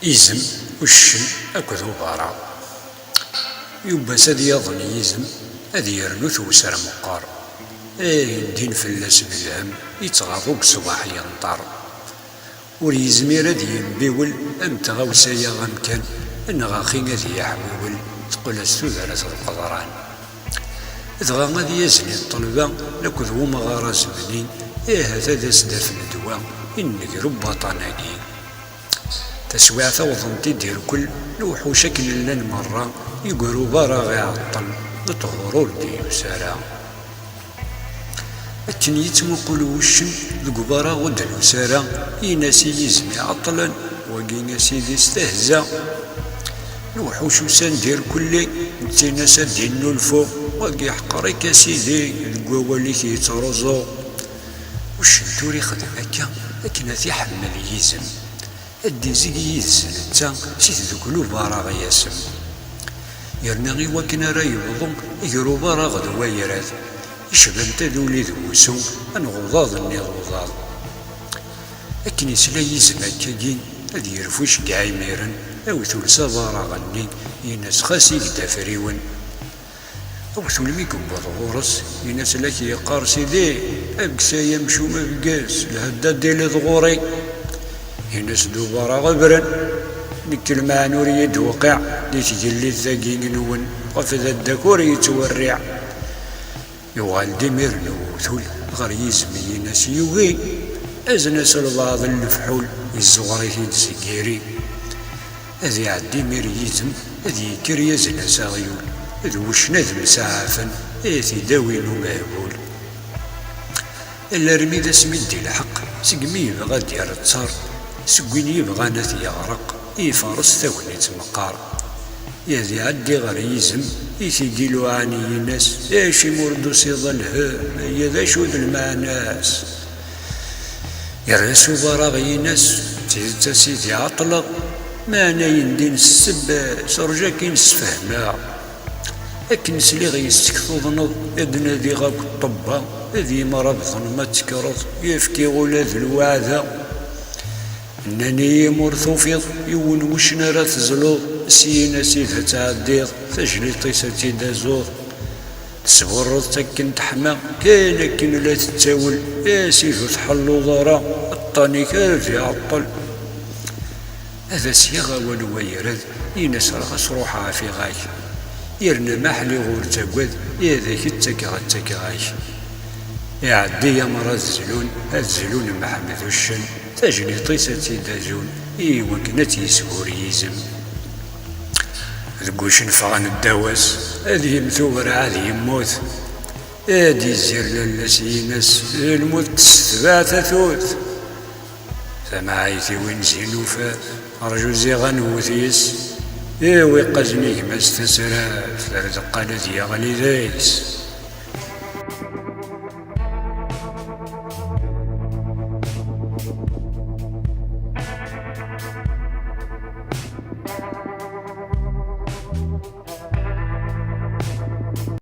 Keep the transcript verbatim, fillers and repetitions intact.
Izem, uccen akked ubaraɣ. Yubbas ad yaḍen yizem, ad yernu tewser meqqar. Ayen din fell-as belhem, yettɣaḍ deg ṣṣbeḥ yenṭer. Ur yezmir ad yembiwel am tɣawsa-ya amkan, neɣ axi ad yeḥwiwel, teqqel-as tudert d qeḍran. Dɣa ad yazen i ṭṭelba akked wemɣar azemni, ahat ad as-d-afen ddwa i nnger n waṭṭan-agi. Taswiɛt awḍen-t-id irkel, lewḥuc akken llan merra, yegrub ara ɣ-iɛeṭṭel, d ṭhur ur d-yusi ara. Akken yettmuqul wuccen deg ubaraɣ ur d-nusi ara, in-as i yizem iɛeṭṭlen, wagi a sidi s tehza. Lewḥuc usan-d irkelli, nettin-as ad d-innulfu, wagi ḥqer-ik a sidi, deg wawal-ik yettruẓu. Uccen tura ixdem akka, akken ad t-iḥemmel yizem. Ad d-izig yid-s netta si tdukli ubaraɣ yasem. Yerna i wakken ara yebḍu ger ubaraɣ d wayrad, icban taduli d wusu, anɣuḍaḍ-nni d uḍaḍ. Akken isla yizem akkagi, ad yerfu iceggeɛ imiren, awtul s abaraɣ-nni, in-as xas ig-d afriwen. Awtul mi yewweḍ ɣur-s, in-as la k-yeqqar sidi, abges ay amcum abges, lhedda d-tiliḍ ɣur-i. In-as d ubaraɣ ebren, nekk lmeɛna ur yi-d-tewqiɛ di tgellidt-agi-nwen, ɣef dadda-k ur yettwerriɛ. Yuɣal-d imiren uwtul ɣer yizem, in-as yugi, azen-as lbaɛḍ n lefḥul, yezzuɣer-it-id seg iri. Ad iɛeddi imir yizem, ad yekker yazen-as aɣyul, d wuccen ad msaɛafen, ad t-id-awin umehbul. Alarmi d asmi d-ilḥeq, segmi yebɣa ad d-yerr ttar, seg win yebɣan ad t-yeɣreq, ifares tagnit meqqar. Ad iɛeddi ɣer yizem, itigi luɛan-iyi-nas, acimi ur d-tusiḍ a lhemm, aya d acu d lmeɛna-s? Yerra-s ubaraɣ-ines, d tidet a sidi ɛeṭṭleɣ, meɛna yendin s ssebba-s, rǧu akin sfehmeɣ. Akken sliɣ yes-k tuḍneḍ, ad nadiɣ akk ṭṭebba, ad yemrabḍen ma tekkreḍ, yefki ula d lweɛda. Nnan-iyi ma ur tufiḍ yiwen wuccen ara tezluḍ, syin a sidi ad tɛeddiḍ, tajliṭ-is ad tt-id-azuḍ. Tesburreḍ-tt akken teḥma, kan akken la tettawel, a sidi ur tḥelluḍ ara, aṭṭan-ik ad iɛeṭṭel. Ad as-yaɣ awal wayrad, in-as ɣas ruḥeɣ ɛfiɣ-ak. Yerna ma ḥliɣ ur ttagad, ad ak-ttakeɣ ad ttakeɣ-ak. Iɛeddi amar ad zlun, ad zlun Mḥemmed uccen, tajliṭ-is ad tt-id-azun, i wakken ad tt-yesgur yizem. Deg uccen ffɣen ddaw-as, ad yemmet ubraɛ ad yemmut. Ad izzir lalla-s yines, d lmut tessetbaɛ tatut. Tamɛayt-iw inzi nufat, rju ziɣ ad nwet yes. Iwi qqazen i gma-s tasraft, ar deqqal ad yeɣli deg-s.